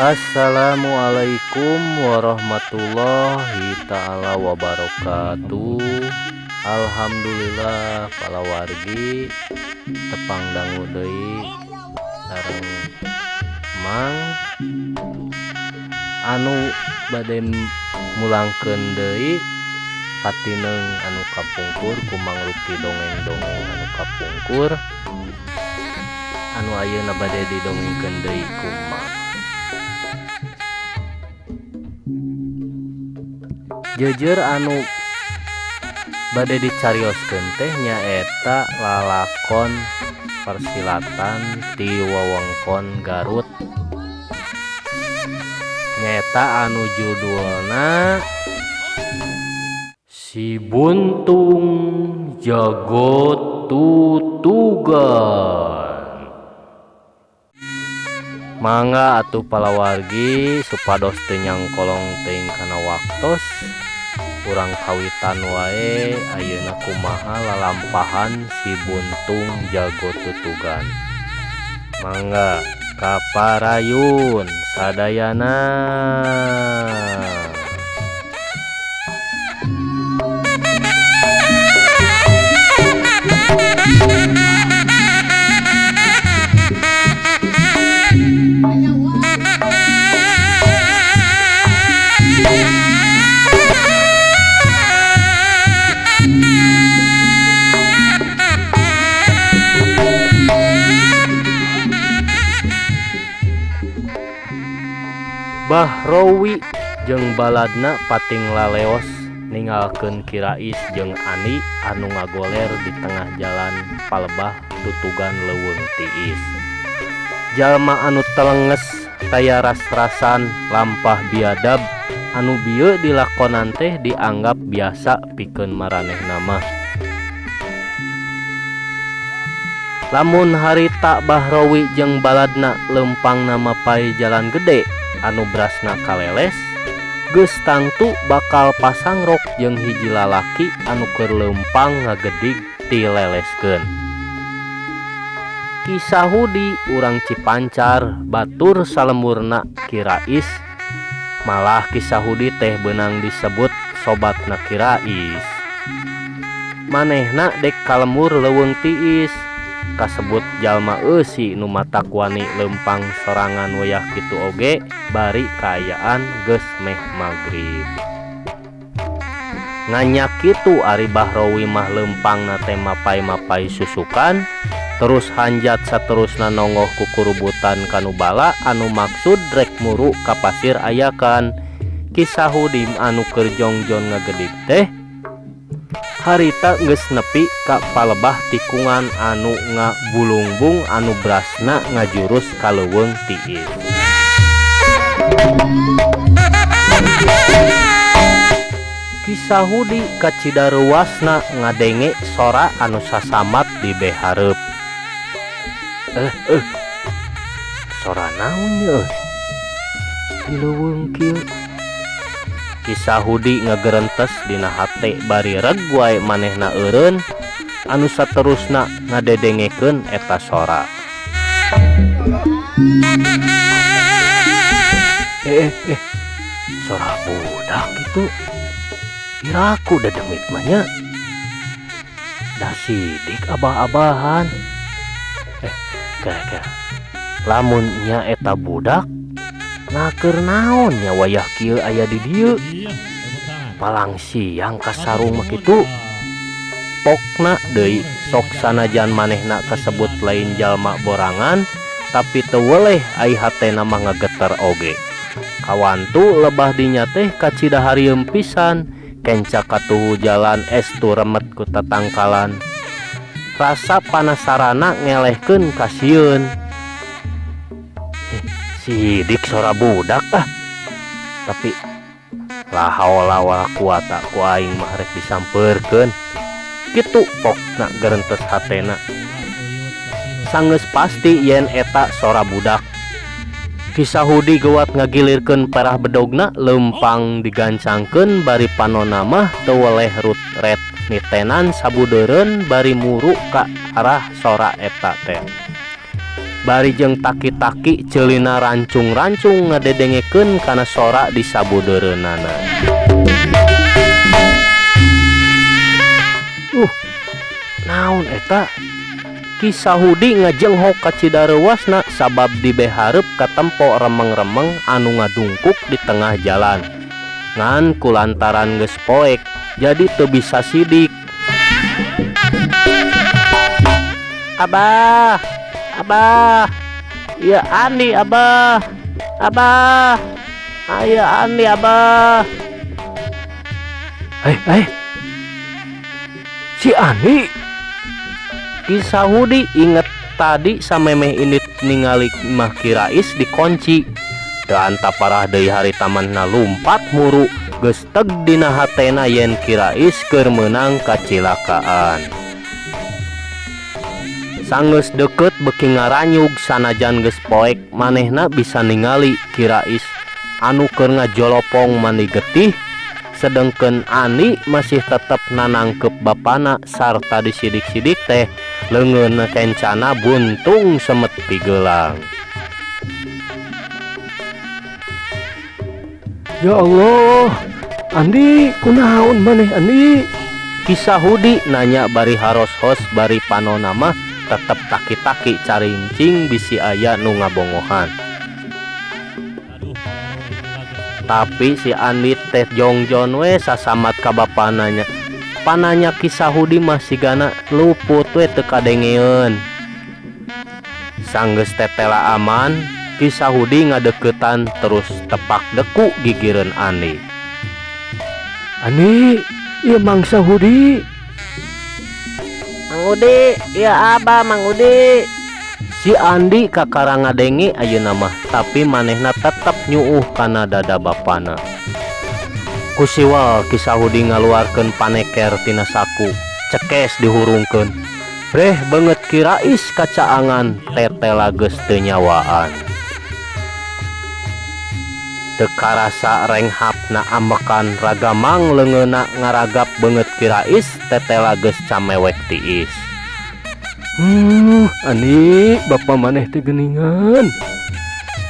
Assalamualaikum warahmatullahi ta'ala wabarakatuh. Alhamdulillah para wargi tepang dangu deui sareng Mang anu bade mulangkeun deui patineung anu kapungkur ku Mang Luki dongeng-dongeng anu kapungkur anu ayeuna bade didongengkeun deui ku Mang. Jujur anu bade dicarioskeun teh nyaeta lalakon persilatan ti wewengkon Garut, nyaeta anu judulna Si Buntung Jago Tutugan. Mangga atuh palawargi supados teu nyangkolong teuing kana waktos, urang kawitan wae ayeuna kumaha lalampahan Si Buntung Jago Tutugan. Mangga kaparayun sadayana. Bahrowi jeung baladna pating laleos ninggalkeun Kirais jeung Ani anu ngagoler di tengah jalan palebah tutugan leuweung tiis. Jalma anu telenges taya ras-rasan lampah biadab anu bieu dilakonan teh dianggap biasa pikeun maranehna mah. Lamun harita Bahrowi jeung baladna leumpangna mapay jalan gede anu brasna kaleles, geus tangtu bakal pasang rok jeung hiji lalaki anu keur leumpang ngagedig tileleskeun. Kisahudi urang Cipancar batur salemurna Kirais, malah Kisahudi teh beunang disebut sobatna Kirais. Manehna dek kalemur leuweung tiis, kasebut jalma eusi nu matak wani leumpang sorangan wayah kitu oge bari kaayaan geus meh magrib. Nganyak kitu ari Bahrowi mah leumpangna teh mapay-mapay susukan, terus hanjat saterusna nongoh ku kurubutan kanu bala anu maksud rek muru ka pasir ayakan. Kisahudi anu keur jongjon ngagedig teh harita geus nepi ka palebah tikungan anu ngabulungbung anu brasna ngajurus ka leuweung tiis. Kisahudi kacidaruasna ngadenge sora anu sasamat di behareup. Sora naon ye? Di leuweung kieu. Kisahudi ngagerentes dina hate bari reg wae manehna eureun anu saterusna ngadedengekeun eta sora. Sora budak itu. Iraku dedemit mah nya. Da sidik abah-abahan. Kira-kira lamun nya eta budak nah keur naon nya wayah kieu aya di dieu. Palang siang ka sarung mah kitu. Pokna deui sok sanajan manehna kasebut lain jalma borangan tapi teu weleh ai hatena mah ngageter oge. Kawantu lebah dinya teh kacida harieum pisan, kenca katuhu jalan estu remet ku tatangkalan. Rasa panasarana ngelehkeun kasieun. Sidik sora budak ah. Tapi la haula wala quwata ku aing mah rek disampeurkeun. Kitu pokna gerentes hatena. Sanggeus pasti yen eta sora budak. Kisahudi geuwat ngagilirkeun parah bedogna leumpang digancangkeun bari panona mah teu weleh rut ret nitenan sabudeureun bari muru ka arah sora eta teh. Bari jeung taki-taki ceulina rancung-rancung ngadedengekeun kana sora di sabudeureunana. Naon eta? Ki Sahudi ngajenghok ka Cidareuwasna sabab di behareup katempo remeng-remeng anu ngadungkuk di tengah jalan. Ngan kulantaran geus poek jadi teu bisa sidik. Abah, abah, ieu Andi abah, abah, aya Andi abah. Si Andi. Ki Sahudi inget tadi samemeh ini ningali imah Ki Rais dikunci. Teu anta parah deui harita manehna lumpat muru geus teg dina hatena yen Ki Rais keur meunang kacilakaan. Sanggeus deukeut beuki ngaranyug sanajan geus poek manehna bisa ningali Ki Rais anu keur ngajolopong mani getih. Sedengkeun Ani masih tetep nanangkep bapana sarta disidik-sidik teh leungeun kencana buntung semet pigelang. Ya Allah, Andi kunaon maneh Andi? Ki Sahudi nanya bari haros-hos bari panona mah tetep taki-taki carincing bisi aya nu ngabongohan. Tapi si Andi teh jongjon we sasamat ka bapananya. Pananya Ki Sahudi mah sigana luput we teu kadengeun. Sanggeus tetela aman, Ki Sahudi ngadeukeutan terus tepak deku gigireun Andi. Andi, ieu Mang Sahudi. Mang Udi, ieu Abah Mang Udi. Si Andi kakara ngadenge ayeuna mah, tapi manehna tetep nyuuh kana dada bapana. Kusiwal Ki Sahudi ngaluarkeun paneker tina saku, cekes dihurungkeun. Breh beungeut Ki Rais kacaangan tetela geus teu nyawaan. Teu karasa renghapna ambekan ragamang leungeunna ngaragap beungeut Ki Rais tetela geus camewek tiis. Ani bapa maneh teh geuningan.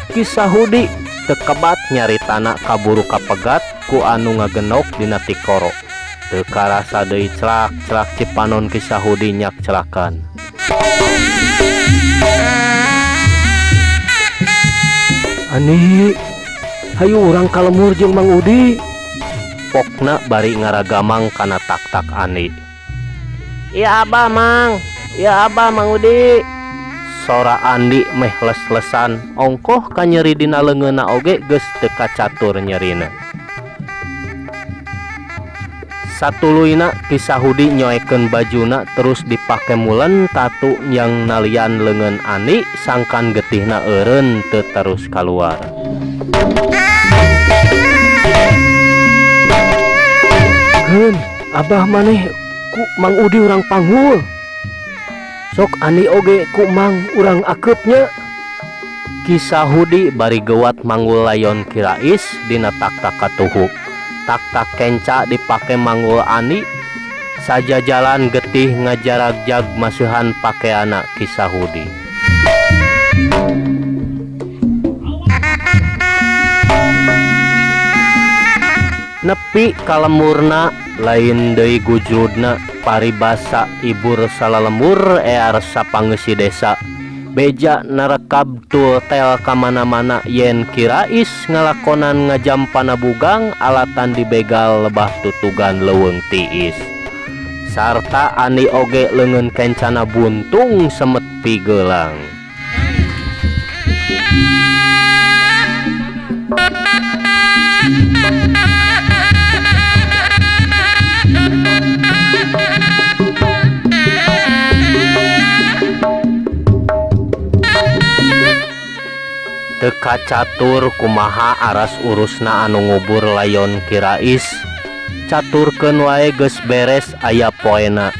Ki Sahudi teu kebat nyaritana kaburu kapegat ku anu ngagenok dina tikoro. Teu karasa deui celak-celak cipanon Ki Sahudi nyak celakan. Ani, hayu urang ka lemur jeung Mang Udi. Pokna bari ngaragamang kana tak-tak Ani. Iya Abah Mang. Ya Abah Mang Udi. Sora Andi meh les-lesan ongkoh ka nyeri dina leungeunna oge geus teu kacatur nyerina. Satuluyna Ki Sahudi nyoekeun bajuna terus dipake mulen tatu yang nalian leungeun Andi sangkan getihna eureun teu terus kaluar. Keun, Abah maneh ku Mang Udi urang panggul. Sok Andi oge ku Mang urang akeupnya. Ki Sahudi bari gewat manggul layon Ki Rais dina tak-tak katuhu. Tak-tak kenca dipake manggul Andi. Sajajalan getih ngajaragjag masihan pakeana Ki Sahudi. Nepi kalemurna lain deui gujrudna paribasa ibur salalembur ear sapangeusi desa. Beja narekab tul tel kamana-mana yen Ki Rais ngalakonan ngajampana bugang alatan dibegal lebah tutugan leuweung tiis. Sarta Andi oge leungeun kencana buntung semet pigelang. Teu kacatur kumaha aras urusna anu ngubur layon Ki Rais. Caturkeun wae geus beres aya poena.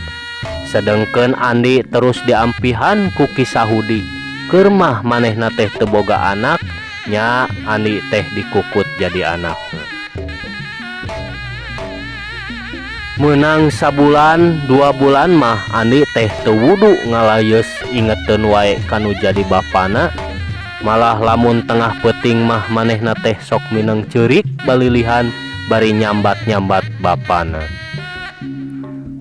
Sedengkeun Andi terus diampihan ku Ki Sahudi. Keur mah manehna teh teu boga anak, nya Andi teh dikukut jadi anak. Meunang sabulan dua bulan mah Andi teh teu wudu ngalayeus ingeteun wae ka nu jadi bapana. Malah lamun tengah peuting mah manehna teh sok mineng ceurik balilihan bari nyambat-nyambat bapana.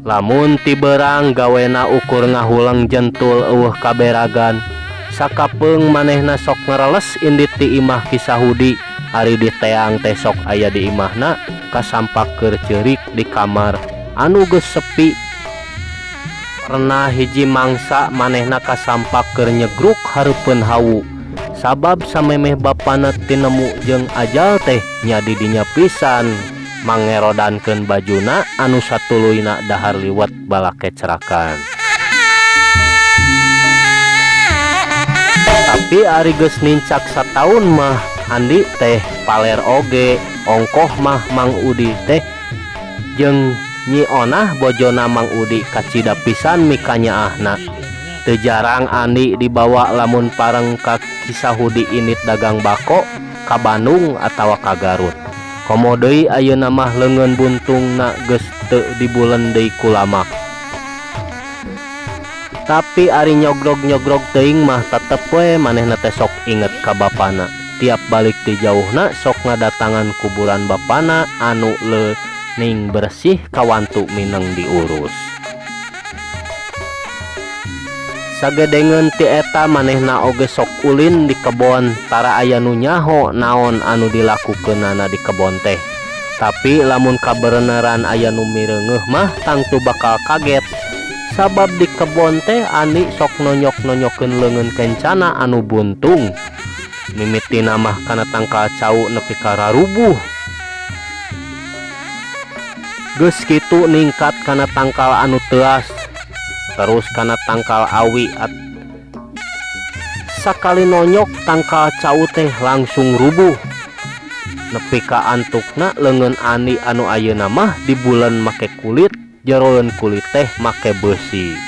Lamun ti beurang gawena ukur ngahuleng jentul eueuh kaberagan. Sakapeung manehna sok ngereles indit ti imah Ki Sahudi ari diteang teh sok aya di imahna kasampak keur ceurik di kamar anu geus sepi. Pernah hiji mangsa manehna kasampak keur nyegruk hareupeun hawu sabab samemeh bapana tinemu jeung ajal teh nya di dinya pisan mangerodankeun bajuna anu satuluyna dahar liwet balakecrakan. Tapi ari geus nincak sataun mah Andi teh paler oge ongkoh mah Mang Udi teh jeung Nyi Onah bojona Mang Udi kacida pisan mikanyaahna. Teu jarang Andi dibawa lamun pareng ka Ki Sahudi indit dagang bako ka Bandung atawa ka Garut. Komo deui ayeuna mah leungeun buntungna geus teu dibulen deui ku lamak. Tapi ari nyogrog-nyogrog teuing mah tetep we manehna teh sok inget ka bapana. Tiap balik ti jauhna sok ngadatangan kuburan bapana anu leuning bersih kawantu mineng diurus. Sagedengeun ti eta manehna oge sok ulin di kebon tara aya nu nyaho naon anu dilakukeunana di kebon teh. Tapi lamun kabeneran aya nu mireungeuh mah tangtu bakal kaget. Sabab di kebon teh Andi sok nonyok-nonyokeun leungeun kencana anu buntung. Mimitina mah kana tangkal cau nepi ka rarubuh. Geus kitu ningkat kana tangkal anu teuas. Terus kana tangkal awi at sakali nonyok tangkal cau teh langsung rubuh. Nepi ka antukna leungeun Andi anu ayeuna mah dibulen make kulit, jeroeun kulit teh make beusi.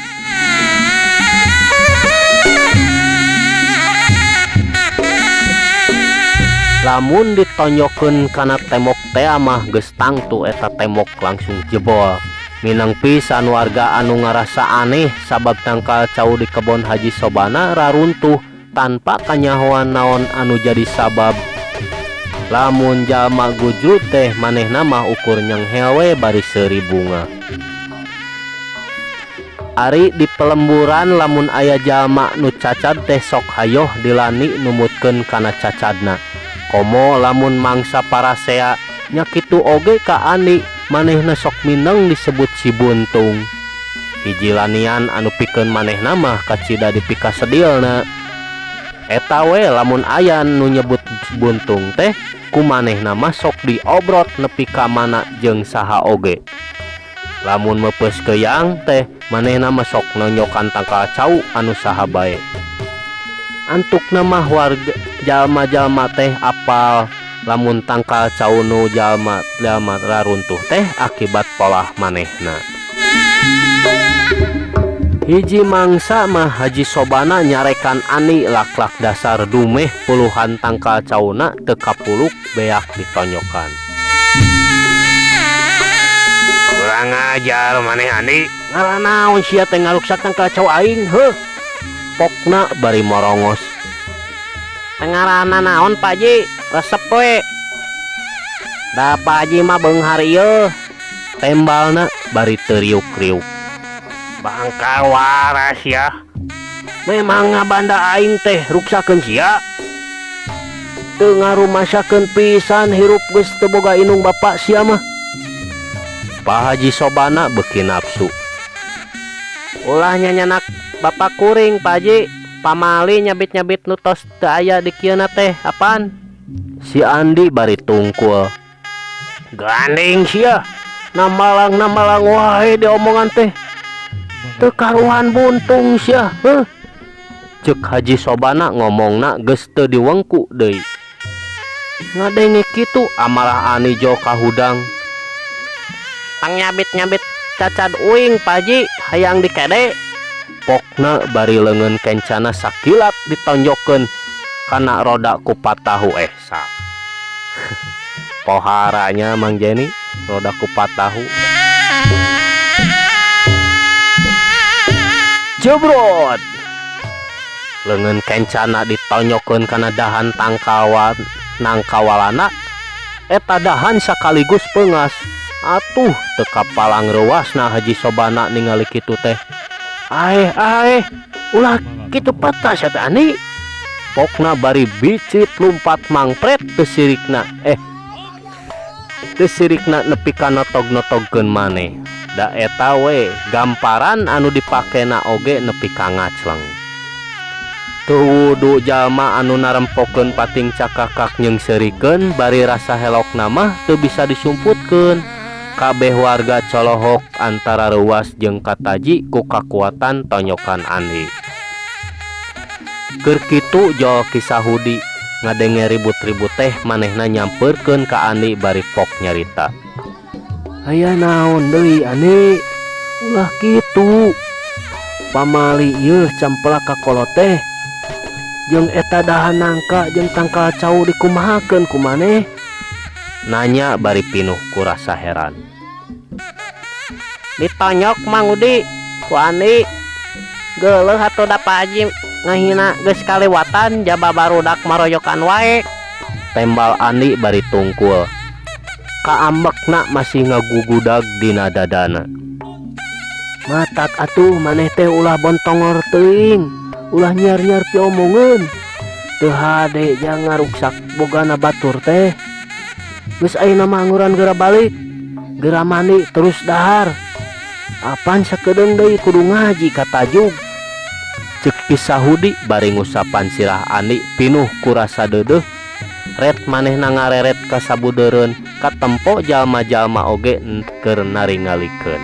Lamun ditonyokeun kana temok tea mah geus tangtu eta temok langsung jebol. Minang pisan warga anu ngarasa aneh sabab tangkal cau di kebon Haji Sobana raruntuh tanpa kanyahoan naon anu jadi sabab. Lamun jalma gujrut teh manehna mah ukur nyenghel we bari seuri bunga. Ari di pelemburan lamun aya jalma nu cacad teh sok hayoh dilani numutkeun kana cacadna. Komo lamun mangsa parasea nya kitu oge ka Andi manehna sok mineng disebut si buntung. Hiji lanian anu pikeun manehna mah kacida dipikasedilna. Eta we lamun aya nu nyebut buntung teh ku manehna mah sok diobrot nepi ka mana jeung saha oge. Lamun meupeus keuyang teh manehna mah sok nonyokan tangkal cau anu saha bae. Antukna mah warga jalma-jalma teh apal lamun tangkal cau nu jalma-jalma raruntuh teh akibat polah manehna. Hiji mangsa mah Haji Sobana nyarekan Ani lak-lak dasar dumeh puluhan tangkal cauna teu kapuluk beak ditonyokan. Kurang ajar maneh Andi, ngaranaon sia teh ngaruksak tangkal cau aing heuh. Pokna bari morongos. Ngaranna naon Pak Haji? Resep we. Da Pak Haji mah beunghar ieu. Tembalna bari teu riuk-riuk. Bangka waras ya. Memang ngabanda aing teh ruksakeun sia. Teu ngarumasakeun pisan hirup geus teu boga inung bapak sia mah. Pak Haji Sobana beuki nafsu. Ulah nyanyanak bapak kuring Pak Haji. Pamali nyabit-nyabit nu tos teu aya di kieuna teh apaan? Si Andi bari tungkul. Gandeng sia. Namalang-namalang wae diomongan teh. Teu karuhan buntung sia, heuh. Ceuk Haji Sobana ngomongna geus teu diwengku deui. Ngadenge kitu amarah Ani jo kahudang. Pangnyabit-nyabit cacad uing Pak Haji hayang dikede. Pokna bari leungeun kencana sakilat ditonjokeun kana roda kupat tahu sa. Poharanya Mang Jeni roda kupat tahu. Jebrot! Leungeun kencana ditonyokeun kana dahan tangkawan nangkawalana eta dahan sakaligus peungas. Atuh teu kapalang reuasna Haji Sobana ningali kitu teh. Aeh aeh ulah kitu peta sia teh Andi. Pokna bari bicit lumpat mangpret teu sirikna eh teu sirikna nepi ka notog-notogkeun maneh. Da eta we gamparan anu dipakena oge nepi ka ngacleng. Teu wudu jalma anu narempokeun pating cakakak nyeungseurikeun bari rasa helokna mah teu bisa disumputkeun. Kabeh warga colohok antara reuas jeung kataji ku kakuatan tonyokan Andi. Keur kitu jol Ki Sahudi ngadenge ribut-ribut teh manehna nyampeurkeun ka Andi bari pok nyarita. Aya naon deui Andi ulah kitu. Pamali ieu campelak ka kolot teh jeung eta dahan nangka jeung tangkal cau dikumahakeun ku maneh. Nanya bari pinuh ku rasa heran. Ditonyok Mang Udi ku Andi. Geuleuh atuh da Pak Haji ngahina geus kaliwatan jaba barudak maroyokan wae. Tembal Andi bari tungkul. Kaambekna masih ngagugudag dina dadana. Matak atuh maneh teh ulah bontongor teuing, ulah nyiar-nyiar piomongeun. Teu hade jang ngaruksak bogana batur teh. Geus ayeuna mah anguran geura balik, geura mandi terus dahar. Apan sakedeung deui kudu ngaji ka tajug. Ceuk Ki Sahudi bari ngusapan sirah Andi pinuh ku rasa deudeuh. Ret manehna ngareret ka sabudeureun katempo jalma-jalma oge keur naringalikeun.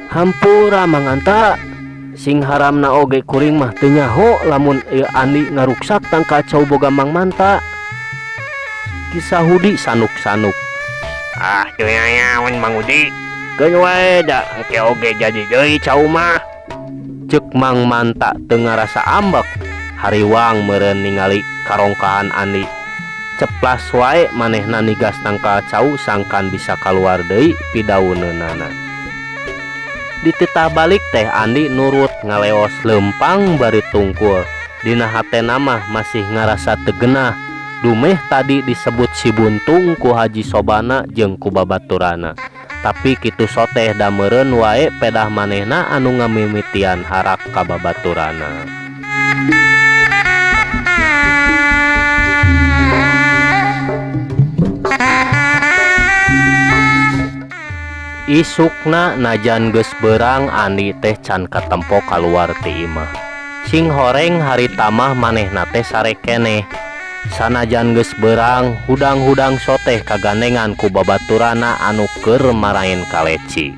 Hampura Mang Anta, sing haramna oge kuring mah teu nyaho lamun ieu Andi ngaruksak tangkal cau boga Mang Manta. Ki Sahudi sanuk-sanuk. Ah, teu nyayaun Mang Udi. Keun wae da engke oge jadi deui cau mah. Ceuk Mang Manta teu ngarasa ambek. Hariwang meureun ningali karongkahan Andi. Ceplas wae manehna nigas tangkal cau sangkan bisa kaluar deui pidauneunana. Dititah balik teh Andi nurut ngaleos leumpang bari tungkul. Dina hatena mah masih ngarasa teu genah. Dumeh tadi disebut si buntung ku Haji Sobana jeung ku babaturana. Tapi kitu soteh da meureun wae pedah manehna anu ngamimitian harak ka babaturana. Isukna najan geus beurang Andi teh can katempo kaluar ti imah. Sing horeng harita mah manehna teh sare keneh. Sanajan geus beurang, hudang-hudang soteh kagandengan ku babaturana anu keur maraen kaleci.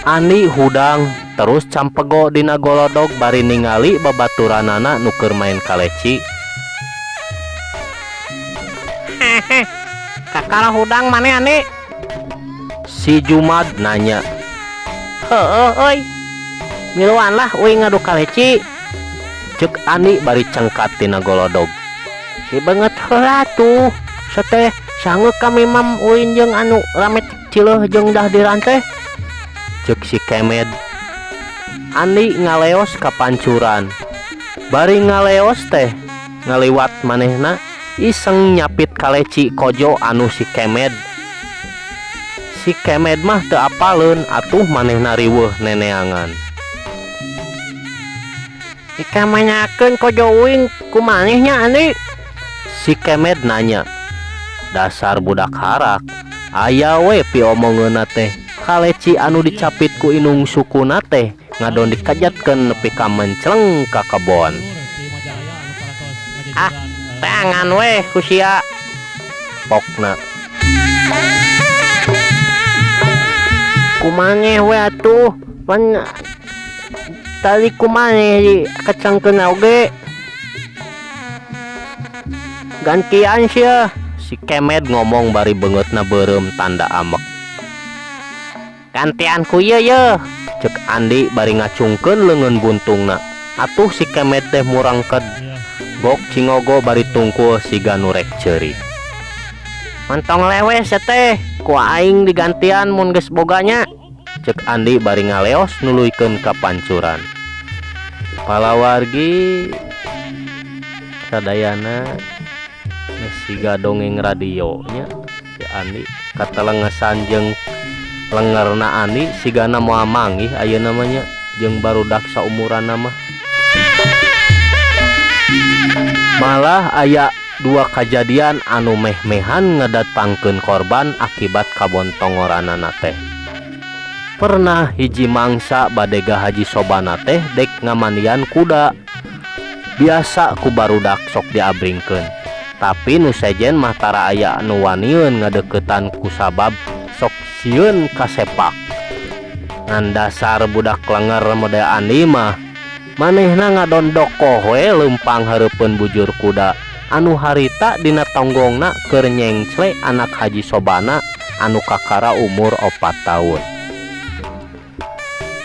Andi hudang terus campego dina golodog bari ningali babaturanana nu keur main kaleci. Hehe, kakara hudang maneh Andi? Si Jumad nanya. Heueuh euy. Miluan lah uing ngadu kaleci. Ceuk Andi bari cengkat tina golodog. Si beungeut heula tuh. Seteh sangeuk kami mam uin jeung anu rame cileuh jeung dahdiran teh. Ceuk si Kemed. Andi ngaleos ka pancuran. Bari ngaleos teh ngaliwat manehna iseng nyapit kaleci kojo anu si Kemed. Si Kemed mah teu apaleun atuh manehna riweuh neneangan. Dikamanyakeun kojo uing ku maneh nya Andi? Si Kemed nanya. Dasar budak harak, aya we piomongeunna teh. Kaleci anu dicapit ku inung sukuna teh ngadon dikajatkeun nepi ka mencleng ka kebon. Ah, teangan we ku sia. Pokna. Ku maneh we atuh, pan tadi ku maneh dikecangkeun oge. Gantian sia. Si Kemed ngomong bari beungeutna beureum tanda ambek. Gantian ku ieu yeuh. Ceuk Andi bari ngacungkeun leungeun buntungna. Atuh si Kemed teh murangked. Gok cingogo bari tungkul siga nu rek ceurik. Mantong leweh sia teh, ku aing digantian mun geus boga nya. Cek Andi bari ngaleos nuluykeun ka pancuran. Palawargi sadayana meh siga dongeng radio nya si Andi katelengesan jeung lengerna Andi sigana moal manggih ayeuna mah nya jeung barudak saumuranna mah. Malah aya dua kajadian anu meh-mehan ngadatangkeun korban akibat kabontongoranana teh. Pernah hiji mangsa badega Haji Sobana teh dek ngamandian kuda. Biasa ku barudak sok diabringkeun. Tapi nu sejen mah tara aya anu wanieun ngadeukeutan kusabab sok sieun kasepak. Ngan dasar budak lenger model Andi mah manehna ngadondokoh we leumpang hareupeun bujur kuda anu harita dina tonggongna keur nyengcle anak Haji Sobana anu kakara umur 4 tahun.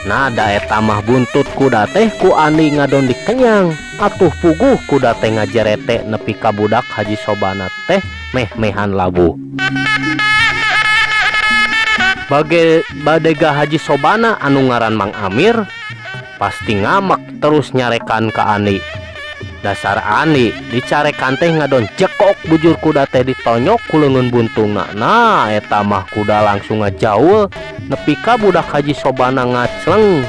Nah da eta mah buntut kuda teh ku Andi ngadon dikenyang atuh puguh kuda teh ngajerete nepi ka budak Haji Sobana teh meh-mehan labuh. Bage badega Haji Sobana anu ngaran Mang Amir pasti ngamek terus nyarekan ka Andi. Dasar Andi dicarekan teh ngadon jekok bujur kuda teh ditonyok ku leungeun buntungna. Nah eta mah kuda langsung ngajaul nepi ka budak Haji Sobana ngacleng.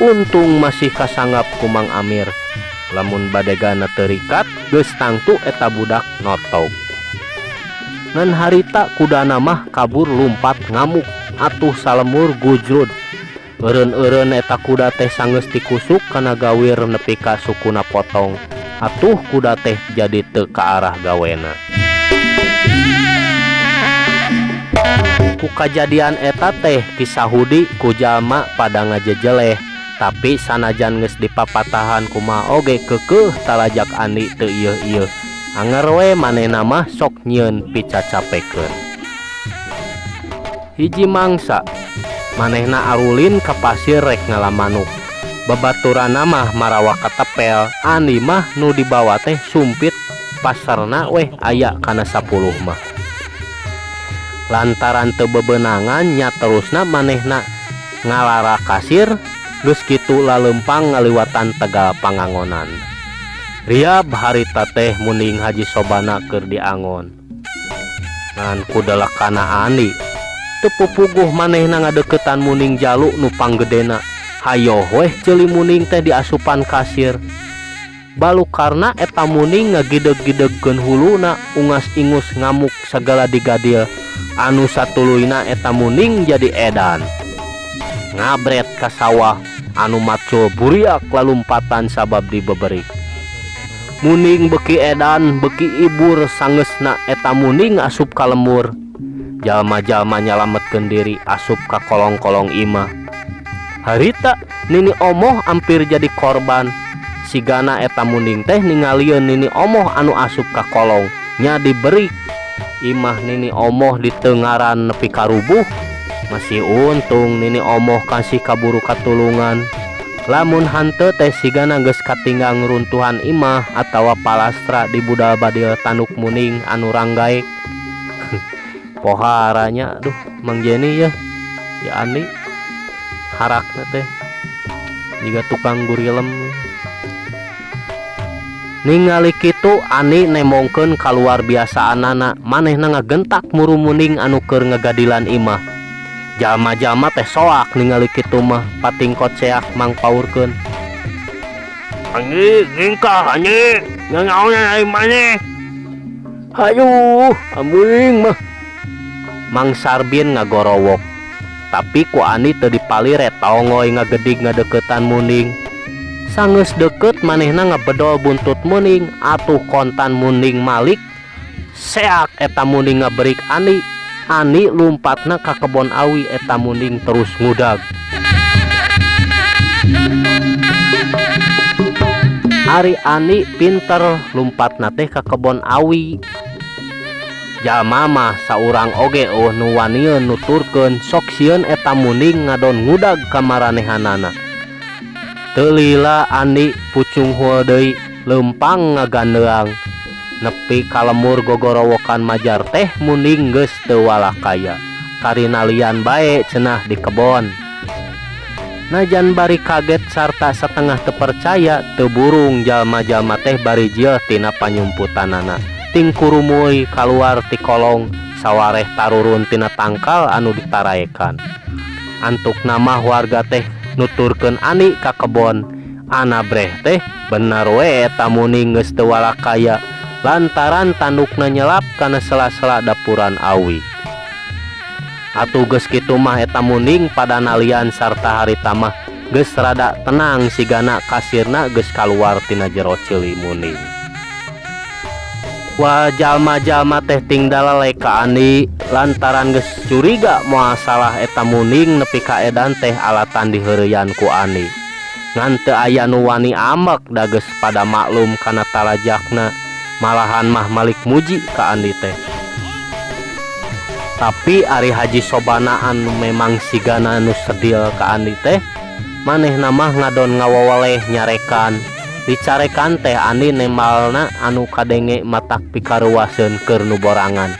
Untung masih kasanggap ku Mang Amir. Lamun badegana teu rikat geus tangtu eta budak notog. Ngan harita kudana mah kabur lumpat ngamuk atuh salemur gujrud. Eureun-eureun eta kuda teh sanggeus tikusuk kana gawir nepi ka sukuna potong. Atuh kuda teh jadi teu ka arah gawena. Ku kajadian eta teh kisahudi ku jalma pada ngajejeleh, tapi sanajan geus dipapatahan kumaha oge keukeuh talajak Andi teu ieu-ieu. Anger we manehna mah sok nyieun picacapekeun. Hiji mangsa manehna arulin ka pasir rek ngala manuk. Babaturanna mah marawa katepel, Andi mah nu dibawa teh sumpit pasarna weh aya kana 10 mah. Lantaran teu bebenangan nya terusna manehna ngalara kasir geus kitu laleumpang ngaliwatan tegal pangangonan. Riab harita teh munding Haji Sobana keur diangon. Ngan kudelekana Andi teu pupuguh manehna ngadeukeutan munding jalu nu panggedena. Hayoh weh ceuli munding teh diasupan kasir. Balukarna eta munding ngagideg-gidegkeun huluna ungas-ingus ngamuk sagala digadil. Anu satuluyna eta munding jadi edan. Ngabret ka sawah anu macul buriak lalumpatan sabab dibeberik. Munding beki edan beki ibur sangeusna eta munding asup ka lemur. Jalma-jalma nyalametkeun diri asup ka kolong-kolong imah. Harita nini omoh hampir jadi korban. Sigana eta munding teh ningalieun nini omoh anu asup ka kolong nya diberi. Imah nini omoh ditengaran nepi karubuh. Masih untung nini omoh kasih kaburu katulungan. Lamun hanteu teh sigana geus katinggang runtuhan imah atawa palastra di budal badil tanduk muning anu ranggaek. Poharanya aduh Mang Jeni ya. Ya Andi harakna teh jiga tukang gurilem. Ningali kitu Andi nemongkeun kaluar biasaanana, manehna ngagentak muru muning anu keur ngagadilan imah. Jalma-jalma teh soak ningali kitu mah patingkot seak mangpaurkeun. Anjing, ngingkah anjing, ngangaonan aing maneh. Hayuh, amuing mah. Mang Sarbin ngagorowok. Tapi ku Andi teu dipalire tongoy ngagedig ngadeukeutan munding. Sanggeus deukeut manehna ngabedol buntut munding, atuh kontan munding malik. Seak eta munding ngaberik Andi. Andi lumpatna ka kebon awi eta munding terus ngudag. Ari Andi pinter lumpatna teh ka kebon awi. Jalma mah saurang oge eueuh nu wanieun nuturkeun sok sieun eta munding ngadon ngudag ka maranehanana. Teu lila Andi pucung hul deui leumpang ngagandeang. Nepi ka lemur gogorowokan majar teh munding geus teu walakaya. Karinalian bae cenah di kebon. Najan bari kaget sarta satengah teu percaya teu burung jalma-jalma teh bari jieuh tina panyumputanana. Ting kurumuy kaluar ti kolong sawareh tarurun tina tangkal anu ditaraekan. Antukna mah warga teh nuturkeun Ani ka kebon. Anabreh teh bener we eta muning geus teu walakaya lantaran tandukna nyelap kana sela-sela dapuran awi. Atuh geus kitu mah eta muning pada nalian sarta harita mah geus rada tenang sigana kasirna geus kaluar tina jero ceuli muning. Wah jalma-jalma teh ting dalale ka Andi lantaran geus curiga moal salah eta muning nepi ka edan teh alatan diheureyan ku Andi. Ngan teu aya nu wani amek da geus pada maklum kana talajakna, malahan mah malik muji ka Andi teh. Tapi ari Haji Sobana anu memang sigana nu sedil ka Andi teh, manehna mah ngadon ngawawaleh nyarekan. Dicarekan teh Andi nembalna anu kadenge matak pikaruaseun keur nu borangan.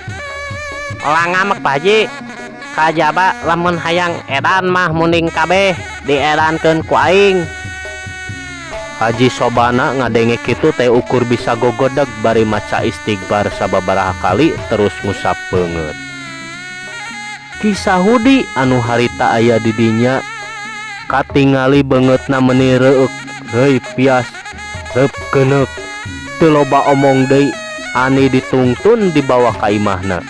Ulah ngamek Pak Haji, kajaba lamun hayang edan mah munding kabeh diedankeun ku aing. Haji Sobana ngadenge kitu teh ukur bisa gogodeg bari maca istighfar sababaraha kali terus ngusap beungeut. Ki Sahudi anu harita aya di dinya katingali beungeutna meuni reueuk heuy pias reup keuneuk teu loba omong deui Ani ditungtun dibawa ka imahna.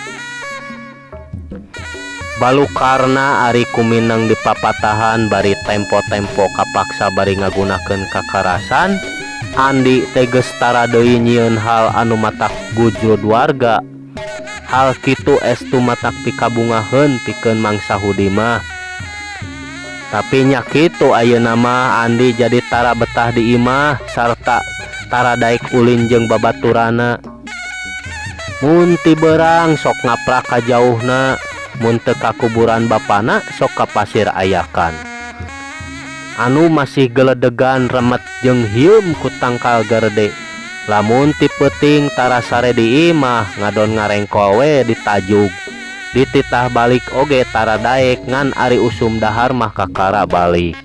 Balukarna ari kumineng dipapatahan bari tempo-tempo kapaksa bari ngagunakeun kakarasan, Andi teh geus tara deui nyieun hal anu matak gujud warga. Hal kitu estu matak pikabungaheun pikeun Mang Sahudi mah. Tapi nya kitu ayeuna mah Andi jadi tara betah di imah sarta tara daek ulin jeung babaturana. Mun ti beurang sok ngaprak ka jauhna, mun teu ka kuburan bapana sok ka pasir ayakan. Anu masih geledegan remet jeung hieum ku tangkal garede. Lamun ti peuting tara sare di imah ngadon ngarengkol we ditajug. Dititah balik oge tara daek ngan ari usum dahar mah kakara balik.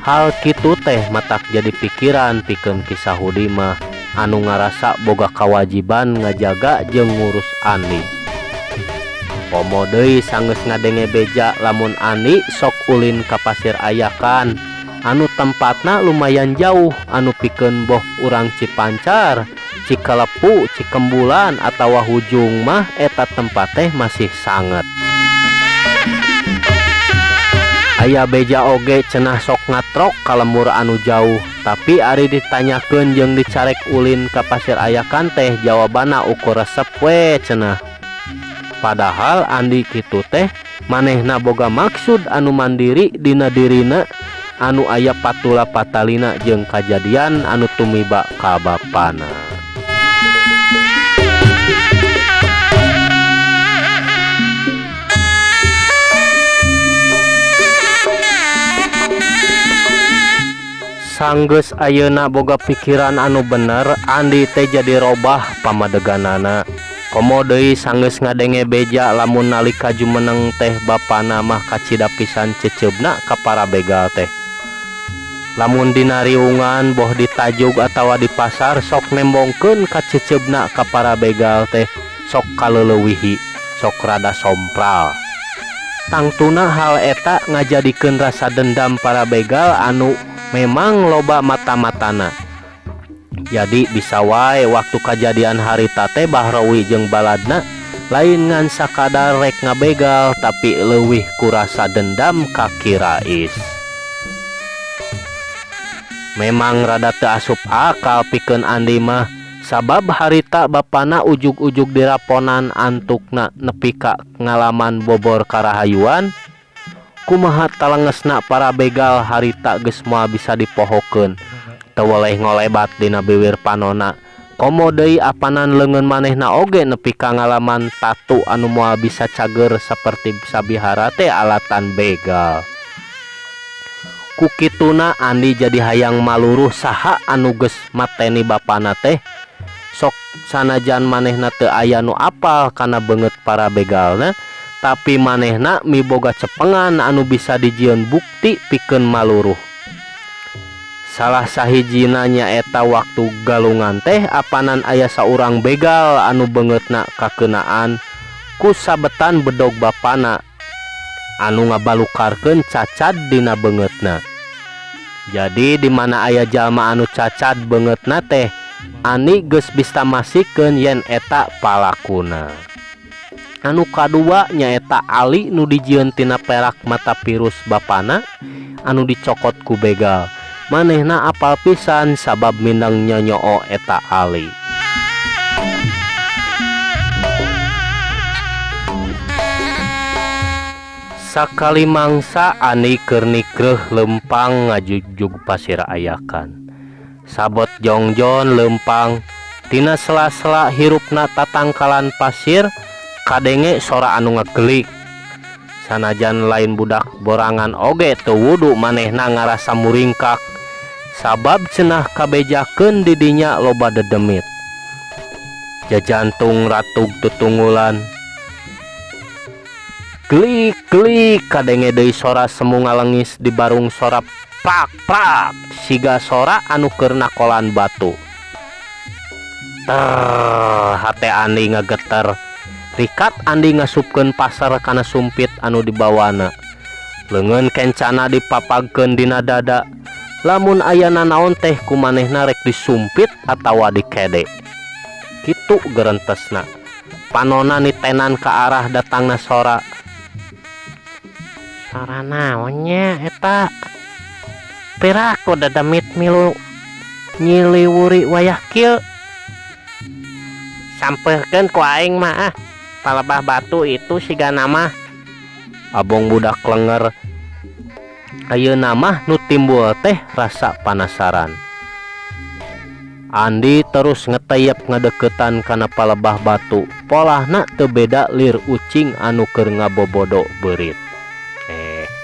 Hal kitu teh matak jadi pikiran pikeun Ki Sahudi mah anu ngarasa boga kawajiban ngajaga jeung ngurus Andi. Komo deui sanggeus ngadenge beja lamun Andi sok ulin ka pasir ayakan anu tempatna lumayan jauh anu pikeun boh urang Cipancar, Cikalepu, Cikembulan atawa Hujung mah eta tempat teh masih sanget. Aya beja oge cenah sok ngatrok ka lembur anu jauh, tapi ari ditanyakeun jeung dicarek ulin ka pasir ayakan teh jawabanna ukur resep we cenah. Padahal Andi kitu teh manehna boga maksud anu mandiri dina dirina anu aya patula patalina jeung kajadian anu tumiba ka bapana. Sanggeus ayeuna boga pikiran anu bener, Andi teh jadi robah pamadeganana. Komo deui sanggeus ngadenge beja lamun nalika jumeneng teh bapana mah kacida pisan ceceubna ka para begal teh. Lamun dina riungan boh ditajug atawa di pasar sok nembongkeun ka ceceubna ka para begal teh sok kaleulewihi, sok rada sompral. Tangtuna hal eta ngajadikeun rasa dendam para begal anu memang loba mata-matana. Jadi bisa wae waktu kajadian harita teh Bahrawi jeung baladna lain ngan sakadar rek ngabegal tapi leuwih kurasa dendam ka Ki Rais. Memang rada teu asup akal pikeun Andi mah sabab harita bapana ujug-ujug diraponan antukna nepi ka ngalaman bobor karahayuan. Kumaha talengesna para begal harita geus moal bisa dipohokeun. Teu weleh ngolebat dina biwir panona. Komo deui apanan leungeun manehna oge nepi ka ngalaman tatu anu moal bisa cager saperti sabihara teh alatan begal. Ku kituna Andi jadi hayang maluruh saha anu geus mateni bapana teh Sok sanajan manehna teu aya nu apal kana beungeut para begalna, tapi manehna miboga cepengan anu bisa dijieun bukti pikeun maluruh. Salah sahijina nyaeta waktu galungan teh apanan aya saurang begal anu beungeutna kakeunaan ku sabetan bedog bapana anu ngabalukarkeun cacad dina beungeutna. Jadi di mana aya jalma anu cacad beungeutna teh Ani geus bisa masikeun yen eta palakuna. Anu kadua nyaeta Ali nu dijieun tina perak mata virus bapana anu dicokot ku begal. Manehna apal pisan sabab mindeng nyonyoo eta Ali. Sakali mangsa Ani keur nikreuh lempang ngajujug pasir ayakan. Sabot jongjon lempang tina sela-sela hirupna tatangkalan pasir kadenge sora anu ngegelik. Sanajan lain budak borangan oge teu wudu manehna ngarasa muringkak sabab cenah kabejakeun di dinya loba dedemit. Jajantung ratug tutunggulan. Klik klik kadenge deui sora semu ngalengis di barung sora prak prak siga sora anu keur nakolan batu. Ter hate Andi ngageter. Rikat Andi ngasupkeun pasar kana sumpit anu dibawana. Leungeun kencana dipapagkeun dina dada. Lamun aya nanaon teh ku manehna rek disumpit atawa dikede. Kitu gerentesna. Panona nitenan ka arah datangna sora. Sora naon nya eta? Piraku dedemit milu nyiliwuri wayah kieu. Sampeurkeun ku aing mah ah. Palebah batu itu siga nama. Abong budak lenger. Ayeuna mah nu timbul teh rasa panasaran. Andi terus ngeteyep ngadeukeutan kana palebah batu. Polahna teu beda lir ucing anu keur ngabobodo beurit.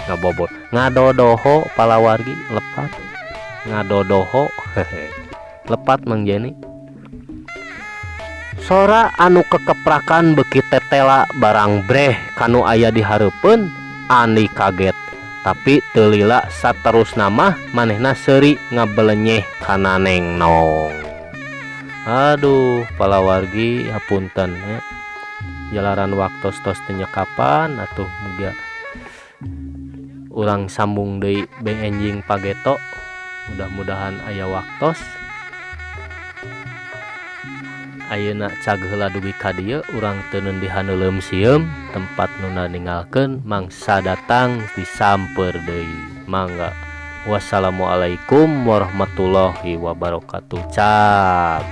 Ngabobot ngadodoho palawargi lepat ngadodoho lepat Mang Jeni. Sora anu kekeprakan beuki tetela barang breh kanu aya di hareupeun. Andi kaget tapi teu lila saterusna mah manehna seuri ngabelenyeh kana Neng Nong. Aduh palawargi hapunten nya, jalaran waktos tos teu nyekapan atuh mugia urang sambung deui beng enjing pageto. Mudah-mudahan aya waktos. Ayeuna cag heula dugi ka dieu urang teu di haneuleum sieum tempat nu ninggalkeun mangsa datang disamper deui. Mangga. Wassalamualaikum warahmatullahi wabarakatuh. Cag.